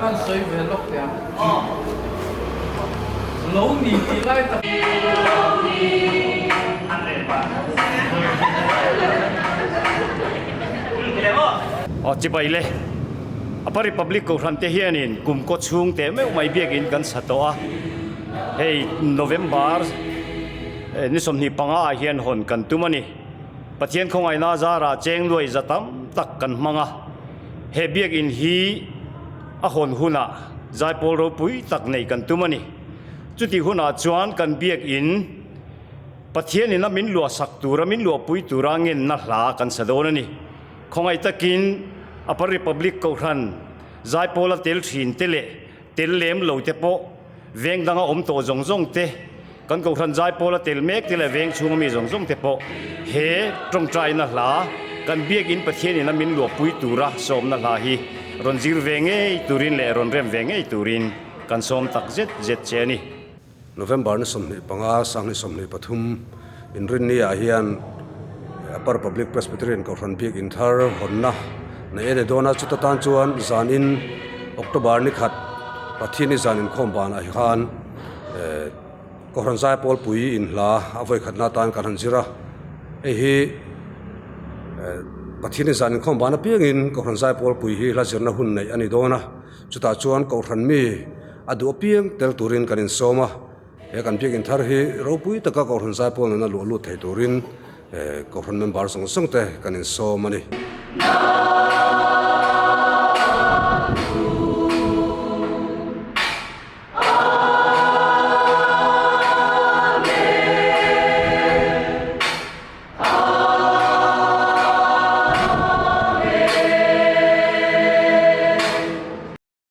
Kan sawi ve lawk teh ang. Lo ni tih lai tak. Aw chibai le. Upper Republic Kohhran te hianin kum kaw chhung teh meuh mai biakin kan sa tawh a. Hei November ni 25 ah hian hawn kan tum a ni. Pathian khawngaihna zarah cheng luai za tam tak kan hmang a. He biakin hi a hawn hunah zaipawl ropui tak nei kan tum a ni. Chutih hunah chuan kan biakin Pathianin a min luahsak tura min luahpui tura ngenna hla kan sa dawn a ni. Khawngaih takin Upper Republic Kohhran zaipawla tel thin te leh tel lem lo te pawh veng danga awm tawh zawng zawng te, kan Kohhran zaipawla tel mek te leh veng chhunga mi zawng zawng te pawh he tawngtaina hla kan biakin Pathianin a min luahpui tura sawmna hla hi rawn zir ve ngei turin leh rawn rem ve ngei turin kan sawm tak zet zet che a ni. November ni 25 2023 inrinni ah hian Upper Public Presbyterian Kohhran bik inthar hawnna neih a ni dawn a, chuta tan chuan zanin October ni khat Pathianni zan inkhawm banah hi khan eh Kohhran Zaipawl pui inhla a vawikhatna atan kan han zir a, hei hi eh Pathianni zan inkhawm ban apiangin Kohhran Zaipawl pui hi hla zirna hun neih a ni dawn a. Chutah chuan Kohhran mi a duh apiang tel turin kan insawm a, he kan biakinn thar hi ropui taka Kohhran zaipawl nena luah lut thei turin Kohhran member zawng zawng te kan insawm a ni.